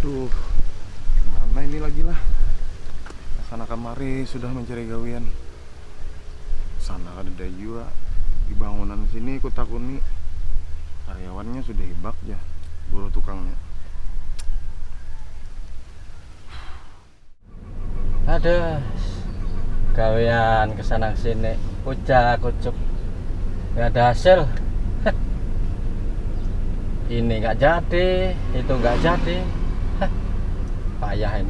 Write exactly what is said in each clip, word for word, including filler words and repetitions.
Duh, mana ini lagi lah. Sana kamari sudah mencari gawian. Sana kadada jua. Di bangunan sini kutakuni. Karyawannya sudah hibak ja. Buruh tukangnya. Ada gawean kesana kesini, kucak kucuk, nggak ada hasil. Ini nggak jadi, itu nggak jadi. Hah, payah ini.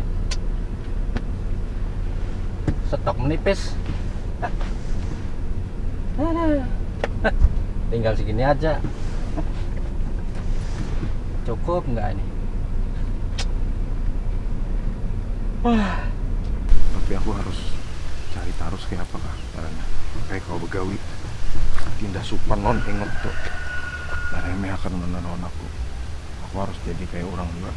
Stok menipis. Hah. Tinggal segini aja. Cukup nggak ini? Wah. Tapi aku harus cari tarus kayak apa kah caranya? Kayak kau begawi. Tindah supan non inget tuh. Nah, remeh akan menonton aku. Aku harus jadi kayak orang juga.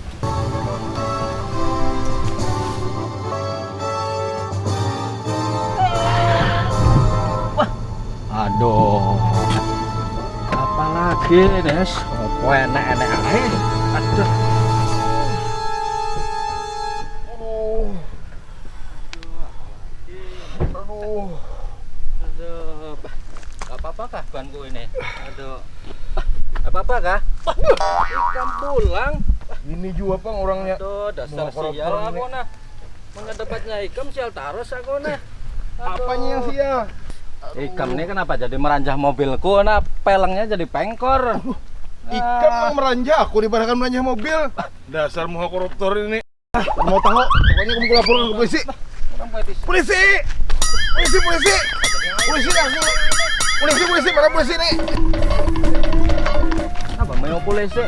Aduh. Apalagi, Des? Opo enak-enak ae. Aduh. Aduh. Aduh. Aduh. Gak apa-apa kah banku ini? Aduh. Gak apa-apa kah? Ikam pulang. Ini juga, Pang, orangnya. Aduh, dasar sial aku nah. Mana dapatnya ikam sial tarus aku nah. Apanya yang sial? Ikam nih kenapa jadi meranjah mobilku nah, pelengnya jadi pengkor. Ikam yang meranjah, aku dibarakan meranjah mobil. Dasar muha koruptor ini. Mau tahu? Pokoknya kamu laporan ke polisi. Polisi! Polisi, polisi! Polisi aku. Polisi, polisi, mana polisi nih? Apa mau polisi?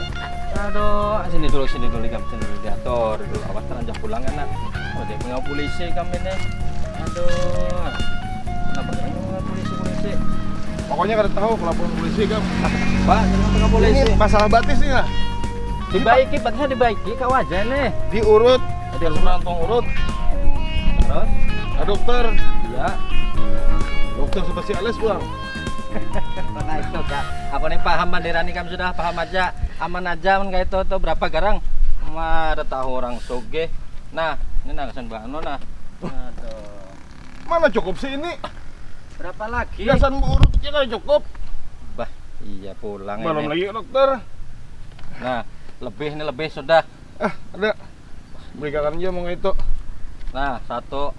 Aduh, sini dulu, sini dulu, ikam, sini dulu, diatur dulu. Awas teranjak pulang kan, nak. Oh, dia punya polisi ikam ini. Aduh. Kenapa kalian mau polisi, polisi? Pokoknya kada tahu, aku laporan polisi, ikam. Pak, kenapa ke polisi? Ini masalah batis nih lah. Dibaiki, batisnya dibaiki, kau aja nih. Diurut. Ada urut. Urut. Terus? Ada dokter. Iya. Dokter spesialis pulang. Nah itu kak, aku nih paham bandiran ikam sudah paham aja, aman aja mun kayak itu tuh berapa garang, mah ada tahu orang sugih. Nah, ini nah kesan bano nah. Aduh. Mana cukup sih ini? Berapa lagi? Gasan urutnya kada cukup. Bah, iya pulang. Belum ini. Lagi dokter. Nah, lebih ini lebih sudah. Ah, ada. Berikan aja mau itu. Nah, satu.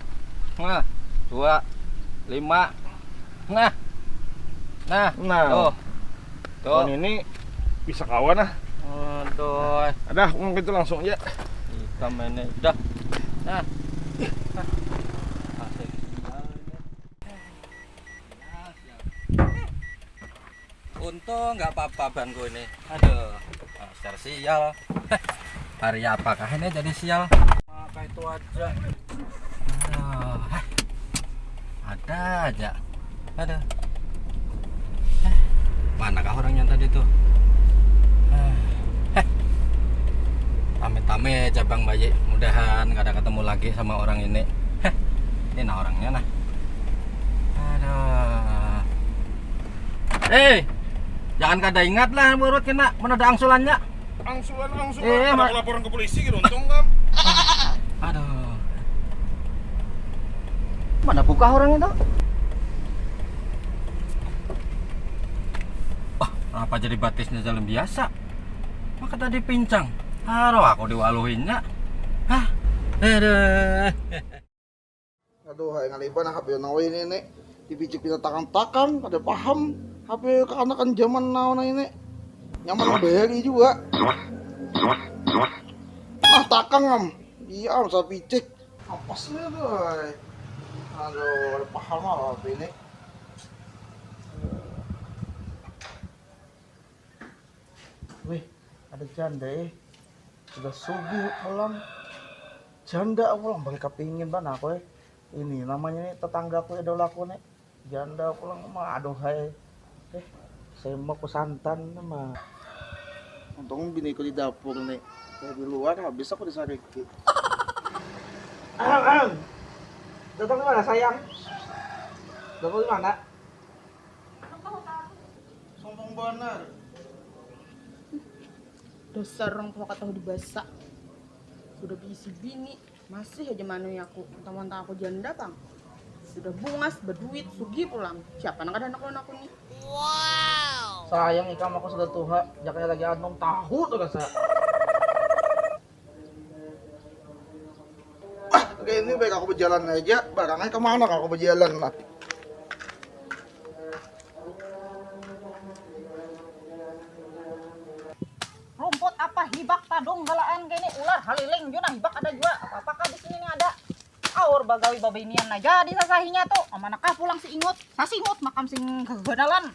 Nah, dua, lima. Nah. Nah, nah. Tuh. Tuh. Ini bisa kawan ah. Aduh. Ada, mau itu langsung aja. Ikam ini udah. Nah. Untung nggak apa-apa banku ini. Aduh, dasar sial. Hari apakah ini jadi sial? Pakai itu aja. Aduh. Ada aja. Aduh. Manakah orangnya tadi tuh? Tame-tame cabang bayi. Mudahan kada ketemu lagi sama orang ini. Ini nah orangnya nah. Aduh. Eh, jangan kada ingat lah buat kena mana ada angsulannya. Angsulan, angsulan. Eh, ada laporan ke polisi gitu untung kan. Aduh. Mana buka orang itu? Wah, apa jadi batisnya jalan biasa? Maka tadi pincang. Haro aku diwaluhinnya. Hah? Aduh. Aduh, hai ngaliban H P nawi ini nih. Dipijik pina takang-takang, kada paham. H P kakanakan zaman now nah ini. Nyaman beli juga. Ah, takang am. Iya am, saya picik. Apa sih itu, hai? Aduh, kada paham apa H P ini. Wih, ada janda eh. Sudah sugih pulang. Janda pulang bagi kepingin bana aku eh. Ini namanya nih tetangga aku idol aku nih. Janda pulang mah aduh hai. Eh, semok pesantan mah. Untung biniku di dapur nih. Saya di luar habis aku disariki. Datang di mana sayang? Datang di mana? Sombong banar. Dasar orang tua kata udah basah. Udah bisi bini, masih aja manui aku. Mentang-mentang aku janda pang. Sudah bungas, berduit, sugih pulang. Siapa nang kada handak lawan aku ni? Sayang ikam, aku sudah tuha, jaknya lagi anum tahu tuh rasa. Ah, kayak ini baik aku berjalan aja, barangnya kemana kalau aku berjalan lah. Rumput apa hibak tadung galaan kayak ini, ular haliling jua nah hibak ada jua. Apa-apakah di sini nih ada? Aur bagawi babinian aja di sasahinya tuh. Manakah pulang si ingut? Sasingut makam sing gaganalan.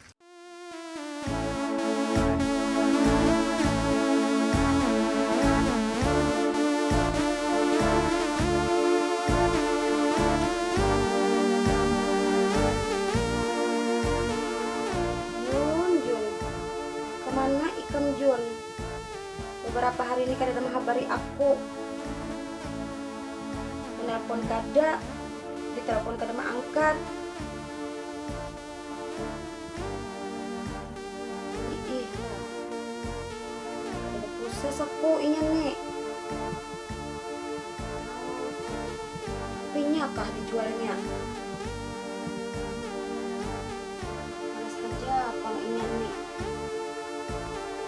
Jun, Jun. Kemana ikam, Jun? Beberapa hari ini kada ada menghabari aku. Menelpon kada, ditelepon kada maangkat. Iih lah. Kada bapulsa saku inya ni. Hapinya kah dijualnya? Malas haja pang inya ni.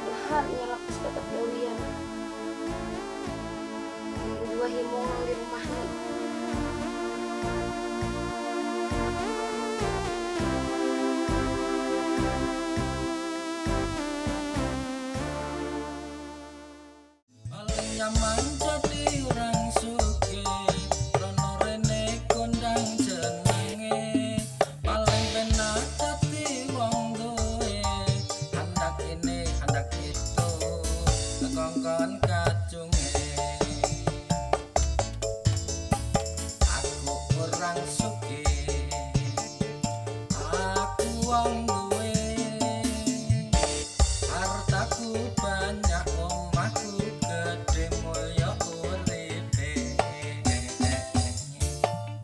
Mudahan inya lakas dapat gawian. Nang dua himung nang di rumah ni. Paling nyaman jadi urang sugih, rono rene kondang jenenge. Paling penak dadi wong duwe, handak ini handak itu, kongkon kacunge. Aku urang sugih, aku wong duwe. Hartaku banyak, omahku gede, mulya uripe.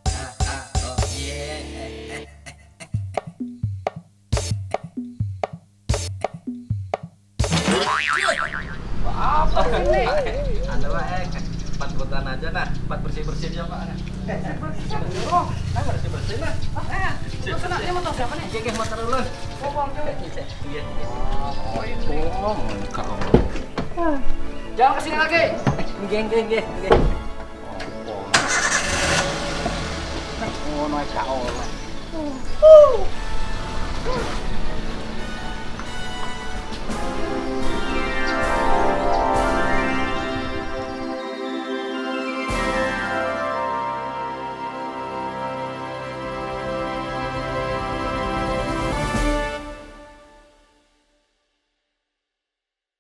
Ah, ah, oh, yeah. Apa ini? Anu wae, empat butan aja nah, empat bersih bersih aja pak. Oh, Nah bersih bersih nah. eh, itu senaknya motor siapa nih? Gigih motor ulun. Oh, Bang, coba. Iya. Oh, ini. Oh, kau. Jangan kesini lagi. Geng geng geng geng. Oh, naik kau.